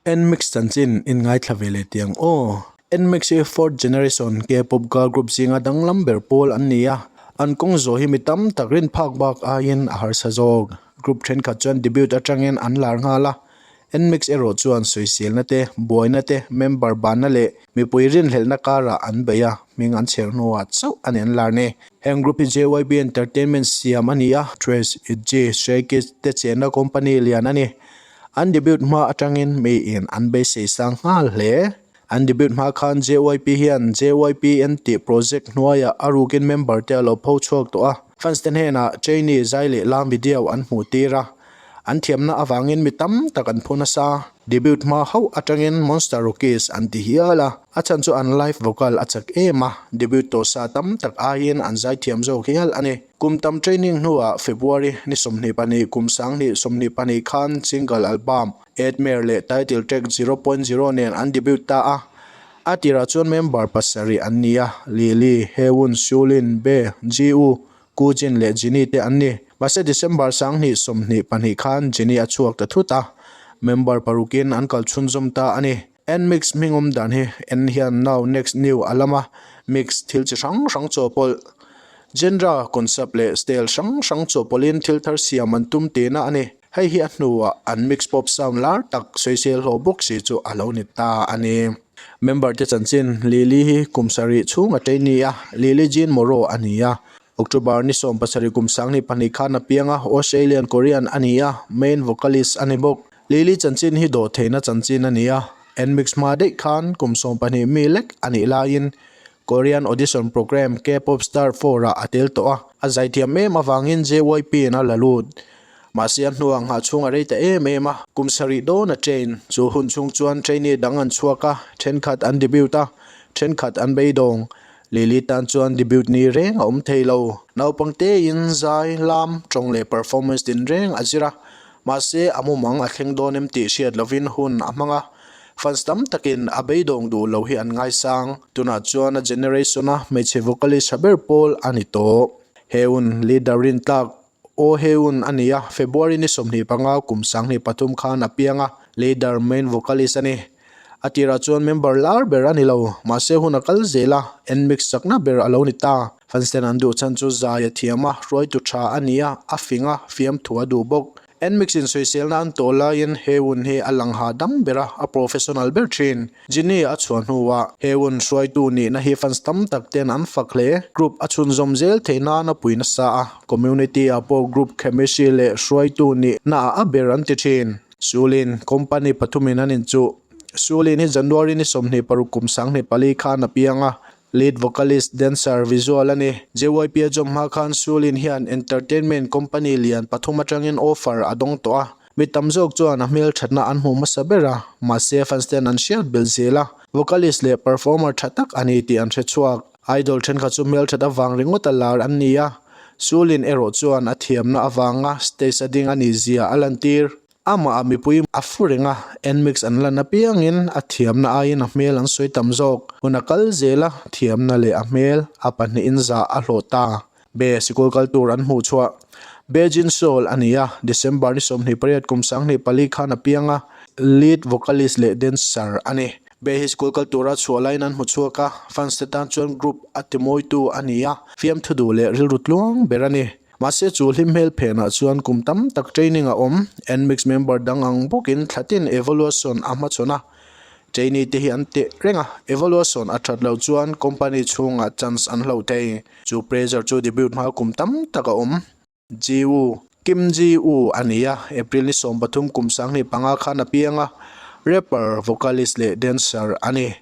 Nmix chanchin in ngaithla ve leh tih ang aw. Nmix hi fourth generation K-pop girl group zinga danglam ber pawl an ni a, an kawng zawh hi mi tam tak rin phak bak aiin a harsa zawk. Group thenkhat chuan debut atangin an lar nghal a, Nmix erawh chuan sawiselna te, buaina te, member banna leh mipui rinhlelhna karah an bei a, hming an chher hnuah chauh a ni an lar ni. Heng group hi JYP Entertainment siam a ni a, Trace, Itzy, Stray Kids te chenna company lian a ni. An debut hma atangin miin an beisei sang nghal hle. An debut hma khan JYP hian JYPN tih project hnuaiah a rukin member te a lo pho chhuak tawh a. Fans te hnenah trainee zai leh lam video an hmuh tir a. An thiamna avangin mi tam tak an phu nasa. Debut hma hauh atangin Monster Rookies an ti hial a. A chhan chu an live vocal a chak em a, debut tawh sa tam tak aiin an zai thiam zawk hial a ni. Kum tam training hnuah February ni 22 kum 2022 khan single album Edmare leh title track 0.0 nen an debut ta a. A tirah chuan member pasarih an ni a, Lily, Haeun, Sulin, Bae, Jiwoo, Kujin leh Jinny te an ni. Mahse December 2022 khan Jinny a chhuak ta thut a, member parukin an kal chhunzawm ta a ni. Nmix hming awm dan hi N hian now, next, new a lam a, mix thil chi hrang hrang chawhpawlh, genre, concept leh style hrang hrang chawhpawlhin thil thar siam an tum tihna a ni. Hei hi a hnuah an mix pop sound lar tak sawisel hlawh bawk si chu a lo ni ta a ni. Member te chanchin, Lily hi kum sarih chhung a trainee a, Lily Jean Moreau a ni a. October ni 17 kum 2002 khan a piang a, Australian Korean a ni a, main vocalist a ni bawk. Lily chanchin hi dawhtheihna chanchin a ni a, Nmix hma daih khan kum 12 mi lek a nih laiin Korean audition program K-pop Star 4 ah a tel tawh a, a zaithiam em avangin JYP in a la lut. Mahse a hnuah nghah chhung a rei ta em em a, kum sarih dawn a train. Chu hun chhung chuan trainee dang an chhuak a, thenkhat an debut a, thenkhat an beidawng. Lily tan chuan debut ni reng a awm thei lo. Naupang tein zai, lam, tawng leh performance din reng a zir a, Mahse, a mumang a thleng dawn em tih hriat lovin hun a hmang a, fans tam takin a beidawng duh lo hi an ngaisang. Tunah chuan a generation-a hmeichhe vocalist tha ber pawl a ni tawh. Haeun, leader rintlak Oh Haeun a ni a, February ni 25 kum 2003 khan a piang a, leader main vocalist a ni. A tirah chuan member lar ber a ni lo, mahse hun a kal zel a, Nmix chakna ber a lo ni ta. Fans ten an duh chhan chu zai a thiam a, hruaitu tha a ni a, a fing a, fiamthu a duh bawk. Nmix in sawiselna an tawh laiin Haeun hi a lang ha dam ber a, a professional ber thin. Jinny a chhuah hnuah Haeun hruaitu nihna hi fans tam tak ten an fak hle. Group a chhunzawm zel theih nan a pui nasa a, community ah pawh group chemistry leh hruaitu nihna ah a ber an ti thin. Sulin, company pathumin an inchuh. Sulin hi January ni 26 kum 2004 khan a piang a, lead vocalist, dancer, visual a ni. JYP a jawm hma khan Sulin hian entertainment company lian pathum atangin offer a dawng tawh a, mi tam zawk chuan a hmelthatna an hmu hmasa ber a, mahse fans ten an hriat belh zel a, vocalist leh performer tha tak a ni tih an hre chhuak. Idol thenkhat chu hmelthat avang ringawt a lar an ni a, Sulin erawh chuan a thiamna avanga stage a ding a nih zia a lantir. Amah a mipui a fu reng a, Nmix an lan apiangin a thiamna aiin a hmel an sawi tam zawk. Hun a kal zel a, thiamna leh a hmel a pahnihin zah a hlawh ta. Be sikul kal tur an hmuh chhuah. Be Jin Seoul a ni a, December ni 28 kum 2004 khan a piang a, lead vocalist leh dancer a ni. Be hi sikul kal tura chhuah laiin an hmu chhuak a, fans te tan chuan group a timawitu a ni a, fiamthu duh leh rilru tluang ber a ni. Mahse chu hlim hmel phenah chuan kum tam tak training a awm, Nmix member dang ang bawkin thlatin evaluation a hmachhawn a, trainee te hi an teh reng a, evaluation a that loh chuan company chhungah chance an hloh thei. Chu pressure chu debut hma kum tam tak a awm. Jiwoo, Kim Ji-woo a ni a, April ni 13 kum 2005 khan a piang a, rapper, vocalist leh dancer a ni.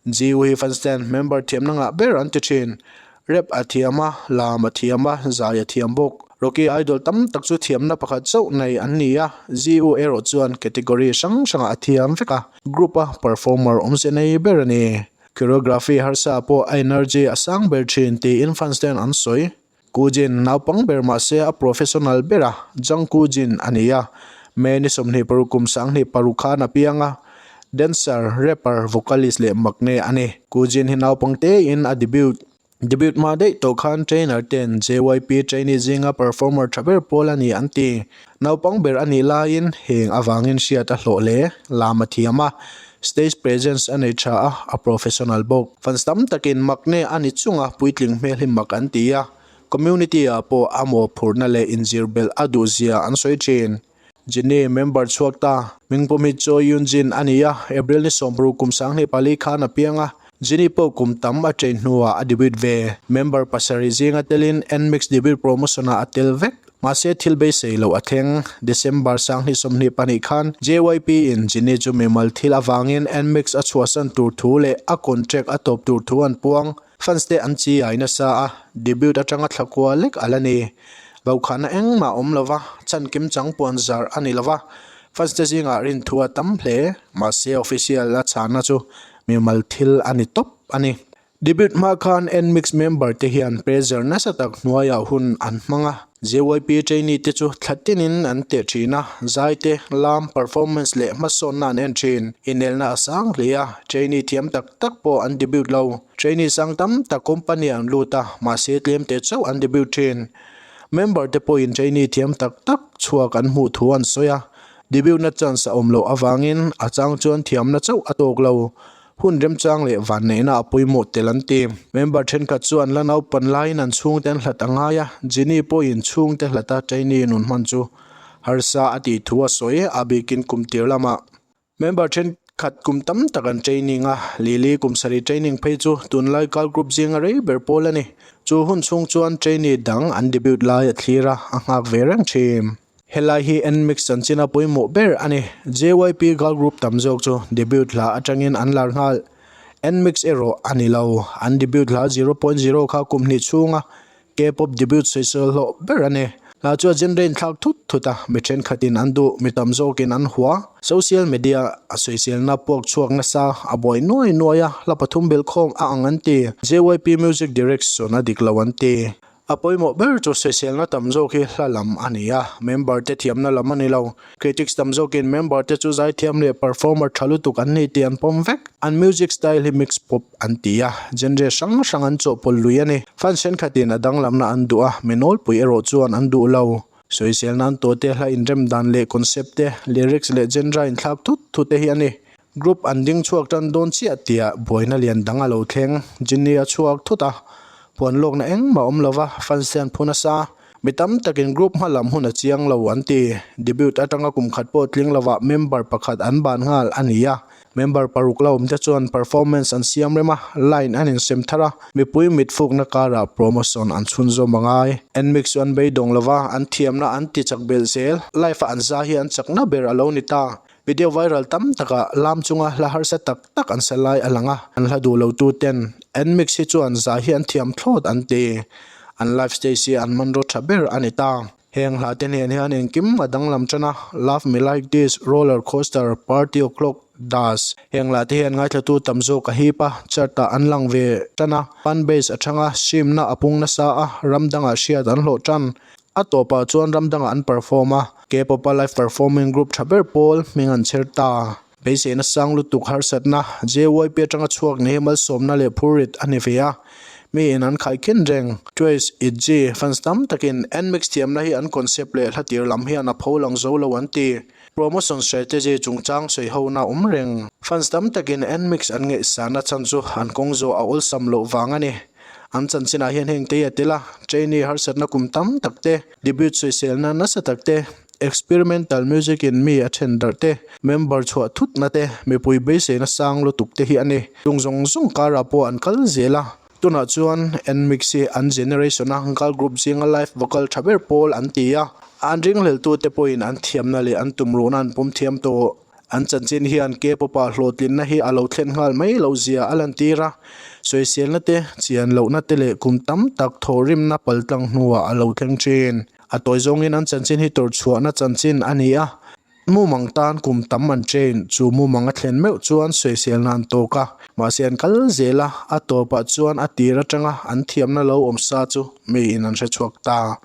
Jiwoo hi fans ten member thiamna ngah ber an ti thin. Rap a thiam a, lam a thiam a, zai a thiam bawk. Rocky Idol tam tak chu thiamna pakhat chauh nei an ni a, Jiwoo erawh chuan category hrang hrangah a thiam vek a, group a performer awmze nei ber a ni. Choreography harsa pawh a energy a sang ber thin tiin fans ten an sawi. Kujin naupang ber mahse a professional ber a, Jang Kujin a ni a, May ni 26 kum 2006 khan a piang a, dancer, rapper, vocalist leh makne a ni. Kujin hi naupang tein a debut. Debut hma daih tawh khan trainer ten JYP trainee zinga performer tha ber pawl a ni an ti. Naupang ber a nih laiin heng avangin hriat a hlawh hle, lam a thiam a, stage presence a nei tha a, a professional bawk. Fans tam takin makne a ni chunga puitling hmel hi mak an ti a, community ah pawh a mawhphurhna leh inzir belh a duhzia an sawi thin. Jennie member chhuak ta. Hmingpawm hi Choi Yoon Jin a ni a, April ni 60 kum 24 khan a piang a, Jennie pawh kum tam a train hnuah a debut ve. Member pasarih zinga telin NMIXX debut promotion ah a tel vek. Mahse thil beisei loh a thleng. December 2022 khan JYP in Jennie chu mimal thil avangin NMIXX a chhuahsan tur thu leh a contract a tawp tur thu an puang. Fans te an chi ai nasa a, debut atanga thla kua lek a la ni. Vaukhana engmah awm lova, chhan kim chang puan zar a ni lova, fans te zingah rinthu a tam hle. Mahse official a chhana chu mimal thil a ni tawp a ni. Debut hma khan NMIXX member te hian pressure nasa tak hnuaiah hun an hmang a. JYP trainee te chu thla tinin an teh thin a, zai te, lam, performance leh hmasawnna an en thin. Inelna a sang hle a, trainee thiam tak tak pawh an debut lo. Trainee sang tam tak company an lut a, mahse tlem te chauh an debut thin. Member te pawhin trainee thiam tak tak chhuak an hmuh thu an sawi a, debut na chance a awm loh avangin a chang chuan thiamna chauh a tawk lo. Hun remchang leh vanneihna a pawimawh tel an ti. Member thenkhat chu an la naupan laiin an chhungte an hlat a ngai a, Jennie pawhin chhungte hlata trainee nun hman chu harsa a tih thu a sawi a bikin kum tir lamah. Member thenkhat kum tam tak an training a, Lily kum sarih training phei chu tunlai girl group zinga rei ber pawl a ni. Chu hun chhung chuan trainee dang an debut lai a thlir a, a nghak ve reng thin. Helai hi NMIXX chanchin a pawimawh ber a ni. JYP girl group tam zawk chu debut hla atangin an lar nghal. NMIXX erawh a ni lo. An debut hla 0.0 kha kum hnih chhunga K-pop debut sawisel hlawh ber a ni. Hla chu a genre inthlak thut thut a, mi thenkhatin an duh, mi tam zawkin an hua. Social media a sawiselna puak chhuak nasa, a buai nuai nuai a, hla pathum belhkhawm a ang an ti. JYP music direction a dik lo an ti. A pawimawh ber chu sawiselna tam zawk hi hla lam a ni a, member te thiamna lam a ni lo. Critics tam zawkin member te chu zaithiam leh performer tha lutuk an ni tih an pawm vek. An music style hi mix pop an ti a, genre hrang hrang an chawhpawlh lui a ni. Fans thenkhatin a danglamna an duh a, mi nawlpui erawh chuan an duh lo. Sawisel nan tawhte hla inrem dan leh concept te, lyrics leh genre inthlak thut thut te hi a ni. Group an ding chhuak tan dawn chiah tiah buaina lian dang a lo thleng. Jennie a chhuak thut a, puan lawkna engmah awm lova fans te an phu nasa. Mi tam takin group hma lam hun a chiang lo an ti. Debut atanga kum khat pawh tling lovah member pakhat an ban nghal a ni a. Member paruk la awm te chuan performance an siam rem a, line an insem thar a, mipui mit fukna karah promotion an chhunzawm a ngai. NMIXX chu an beidawng lova, an thiamna an ti chak belh zel. Live a an za hi an chakna ber a lo ni ta. Video viral tam takah lam chunga hla harsa tak tak an sa lai a lang a, an hla duh lo tu ten NMIXX hi chuan zai hi an thiam thlawt an ti. An live stage hi an hmanraw tha ber a ni ta. Heng hla te hnen hian engkim a danglam tan a, Love Me Like This, Roller Coaster, Party O'Clock, Das. Heng hla te hian ngaithlatu tam zawk a hip a, chart ah an lang ve tan a, fan base a thang a, stream na a pung nasa a, ram dangah hriat an hlawh tan. A tawpah chuan ram dangah an perform a, K-pop a live performing group tha ber pawl hming an chher ta. Beiseina sang lutuk harsatna, JYP atanga chhuak ni hi malsawmna leh phurrit a ni ve a, mi in an khaikhin reng. Twice, Itzy, fans tam takin NMIXX thiamna hi an concept leh hla tir lam hian a pho lang zo lo an ti. Promotion strategy chungchang sawi hona awm reng. Fans tam takin NMIXX an ngaihsana chhan chu an kawng zawh a awlsam loh vang a ni. An chanchinah hian heng te hi a tel a, trainee harsatna kum tam tak te, debut sawiselna nasa tak te, experimental music in mi a then darh te, member chhuah thutna te, mipui beiseina sang lutuk te hi a ni. Chung zawng zawng karah pawh an kal zel a, tunah chuan NMIXX hi an generation a girl group zinga live vocal tha ber pawl an ti a, an ringhleltute pawhin an thiamna leh an tumruhna an pawm thiam tawh. An chanchin hian K-pop-ah hlawhtlinna hi a lo thlen nghal mai loh zia a lantir a, sawiselna te, chian lohna te leh kum tam tak thawhrimna paltlang hnuah a lo thleng thin. A tawi zawngin an chanchin hi tawrhchhuahna chanchin a ni a, mumang tan kum tam an train, chu mumang a thlen meuh chuan sawiselna an tawk a, mahse an kal zel a, a tawpah chuan a tir atanga an thiamna lo awm sa chu miin an hrechhuak ta.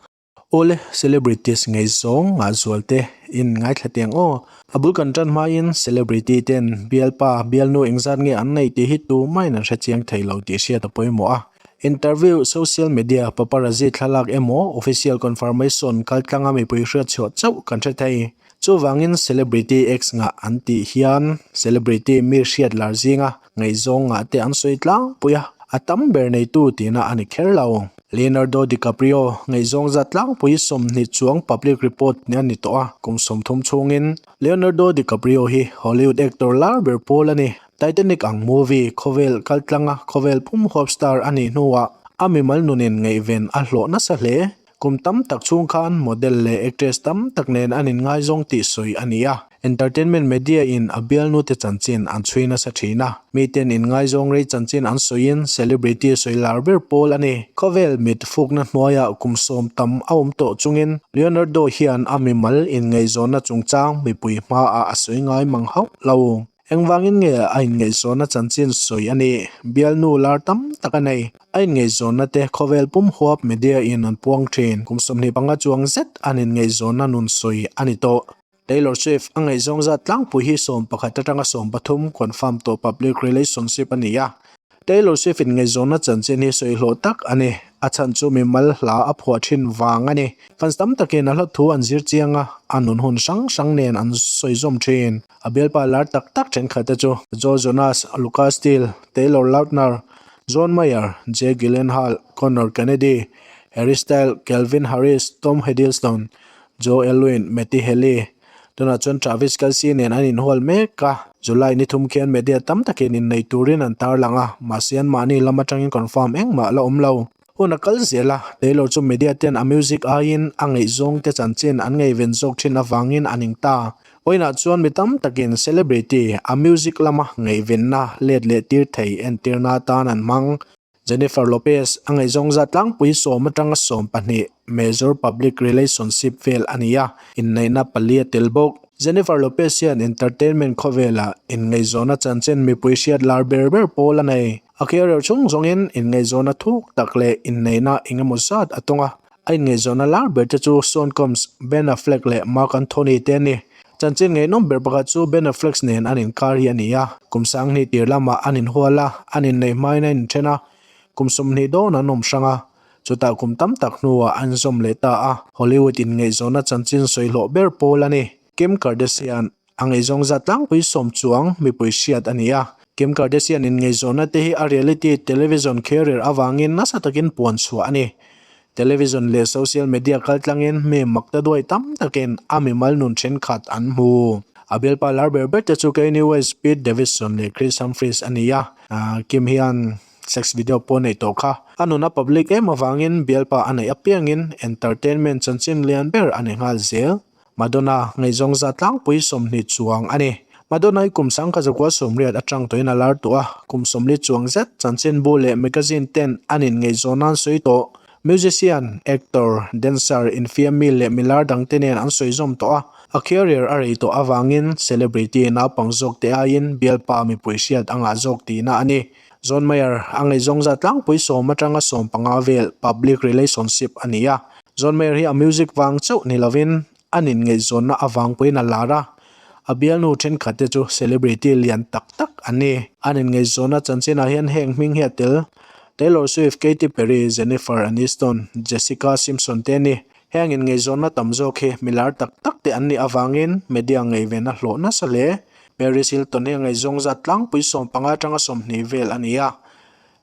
Awle, celebrities ngei zawng ngah zual te in ngaithla teng aw. A bul kan tan hmain celebrity ten bialpa, bialnu engzat nge an neih tih hi tumah in an hre chiang thei lo tih hriat a pawimawh a. Interview, social media, paparazzi thlalak emaw official confirmation kaltlanga mipui hriatchhuah chauh kan hre thei. Chuvangin celebrity ex ngah an tih hian celebrity mi hriat lar zinga ngaihzawng ngah te an sawi tlangpui a, a tam ber neitu tihna a ni kher lo. Leonardo DiCaprio ngaihzawng zat tlangpui 20 chuang public report a ni tawh a, kum 30 chhungin Leonardo DiCaprio hi Hollywood actor lar ber pawl a ni. Titanic ang movie khawvel kaltlanga khawvel pum huap star a nih hnuah a mimal nunin ngaihven a hlawh nasa hle. Kum tam tak chhung khan model leh actress tam tak nen an inngaizawng tih sawi a ni a. Entertainment media in a bialnute chanchin an chhui nasa thin a. Miten inngaizawng rei chanchin an sawiin celebrity sawi lar ber pawl a ni. Khawvel mit fukna hnuaiah kum 10 tam a awm tawh chungin Leonardo hian a mimal inngaihzawnna chungchang mipui hmaah a sawi ngai mang hauh lo. Engvangin nge a inngaihzawnna chanchin sawi a nih? Bialnu lar tam tak a nei. A inngaihzawnna te khawvel pum huap media in an puang thin. Kum 25 chuang zet an inngaihzawnna nun sawi a ni tawh. Taylor Swift a ngaihzawng zat tlangpui hi 11 atanga 13 confirm tawh public relationship a ni a. Taylor Swift inngaihzawnna chanchin hi sawi hlawh tak a ni. A chhan chu mimal hla a phuah thin vang a ni. Fans tam takin a hla thu an zir chiang a, a nun hun hrang hrang nen an sawi zawm thin. A bialpa lar tak tak thenkhat te chu Joe Jonas, Lucas Steele, Taylor Lautner, John Mayer, Jake Gyllenhaal, Connor Kennedy, Harry Styles, Calvin Harris, Tom Hiddleston, Joe Alwyn, Matty Healy. Tunah chuan Travis Kelce nen an inhual mek a, July ni thum khian media tam takin innei turin an tarlang a, mahse anmahni lam atangin confirm engmah la awm lo. Hun a kal zel a, Taylor chu media ten a music aiin a ngaihzawng te chanchin an ngaihven zawk thin avangin a ning ta. Vawiinah chuan mi tam takin celebrity a music lama ngaihvenna let leh tir thei entirna atan an hmang. Jennifer Lopez a ngaihzawng zat tlangpui 10 atanga 12 major public relationship vel a ni a, inneihna pali a tel bawk. Jennifer Lopez hian entertainment khawvelah inngaihzawnna chanchin mipui hriat lar ber ber pawl a nei. A career chhung zawngin inngaihzawnna thuk tak leh inneihna engemaw zat a tawng a. A inngaihzawnna lar ber te chu Sean Combs, Ben Affleck leh Marc Anthony te a ni. Chanchin ngaihnawm ber pakhat chu Ben Affleck nen an inkar hi a ni a, kum 2000 tir lamah an inhual a, an inneih hmain a inthen a, kum 20 dawn an awm hrang a, chutah kum tam tak hnuah an zawm leh ta a, Hollywood inngaihzawnna chanchin sawi hlawh ber pawl a ni. Kim Kardashian a ngaihzawng zat tlangpui 10 chuang mipui hriat a ni a, Kim Kardashian inngaihzawnna te hi a reality television career avangin nasa takin puan chhuah a ni. Television leh social media kaltlangin mi makta duai tam takin a mimal nun thenkhat an hmu. A bialpa lar ber ber te chu Kanye West, Pete Davidson leh Kris Humphries a ni a. Kim hian sex video pawh a neih tawh kha. A nun a public em avangin bialpa a neih apiangin entertainment chanchin lian ber a ni nghal zel. Madonna ngaihzawng zat tlangpui 20 chuang a ni. Madonna hi kum 1980 atang tawhin a lar tawh a, kum 40 chuang zet chanchinbu leh magazine ten an inngaihzawn nan sawi tawh. Musician, actor, dancer, infiammi leh milar dangte nen an sawi zawm tawh a, a career a rei tawh avangin celebrity naupang zawk te aiin bialpa mipui hriat a ngah zawk tihna a ni. John Mayer a ngaihzawng zat tlangpui 10 atanga 15 vel public relationship a ni a. John Mayer hi a music vang chauh ni lovin an inngaihzawnna avang pawhin a lar a, a bialnu thenkhat te chu celebrity lian tak tak an ni. An inngaihzawnna chanchinah hian heng hming hi a tel, Taylor Swift, Katy Perry, Jennifer Aniston, Jessica Simpson te a ni. Heng inngaihzawnna tam zawk hi mi lar tak tak te an nih avangin media ngaihven a hlawh nasa hle. Paris Hilton hi a ngaihzawng zat tlangpui 15 atanga 20 vel a ni a.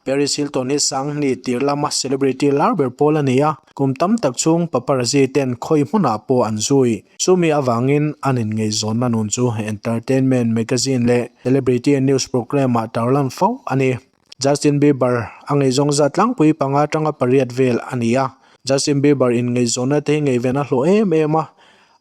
Paris Hilton hi 2000 tir lama celebrity lar ber pawl a ni a, kum tam tak chhung paparazzi ten khawi hmunah pawh an zui. Chumi avangin an inngaihzawnna nun chu entertainment magazine leh celebrity news program ah tarlan fo a ni. Justin Bieber a ngaihzawng zat tlangpui panga atanga pariat vel a ni a. Justin Bieber inngaihzawnna te hi ngaihven a hlawh em em a,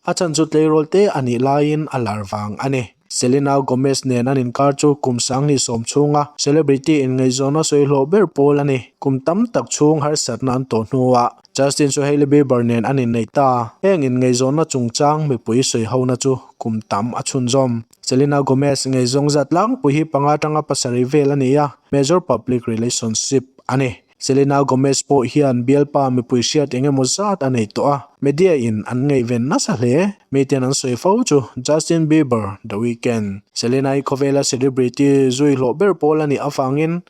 A chhan chu tleirawl te a nih laiin a lar vang a ni. Selena Gomez nen an inkar chu kum 2010 chhunga celebrity inngaihzawnna sawi hlawh ber pawl a ni. Kum tam tak chhung harsatna an tawh hnuah Justin chu Hailey Bieber nen an inneih ta. Heng inngaihzawnna chungchang mipui sawi hona chu kum tam a chhunzawm. Selena Gomez ngaihzawng zat tlangpui hi panga atanga pasarih vel a ni a, major public relationship a ni. Selena Gomez pawh hian bialpa mipui hriat eng emaw zat a nei tawh a, media in an ngaihven nasa hle. Miten an sawi fo chu Justin Bieber, The Weeknd. Selena hi khawvela celebrity zui hlawh ber pawl a nih avangin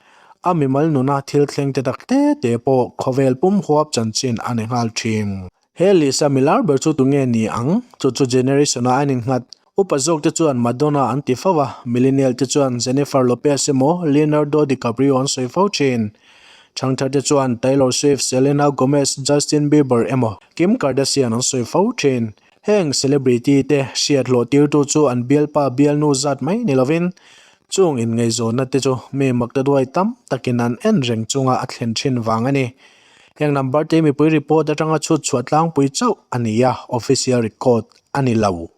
A mimal nuna thil thleng te tak te te pawh khawvel pum huap chanchin a ni nghal thin. He list-a milar ber chu tunge ni ang? Chu chu generation-a a innghat. Upa zawk te chuan Madonna an ti fo a, millennial te chuan Jennifer Lopez emaw Leonardo DiCaprio an sawi fo thin. Thangthar te chuan Taylor Swift, Selena Gomez, Justin Bieber emaw Kim Kardashian an sawi fo thin. Heng celebrity te hriat hlawh tirtu chu an bialpa bialnu zat mai ni lovin chung inngaihzawnna te chu mi makta duai tam takin an en reng chunga a thlen thin vang a ni. Heng number te mipui report atanga chhut chhuah tlangpui chauh a ni a, official record a ni lo.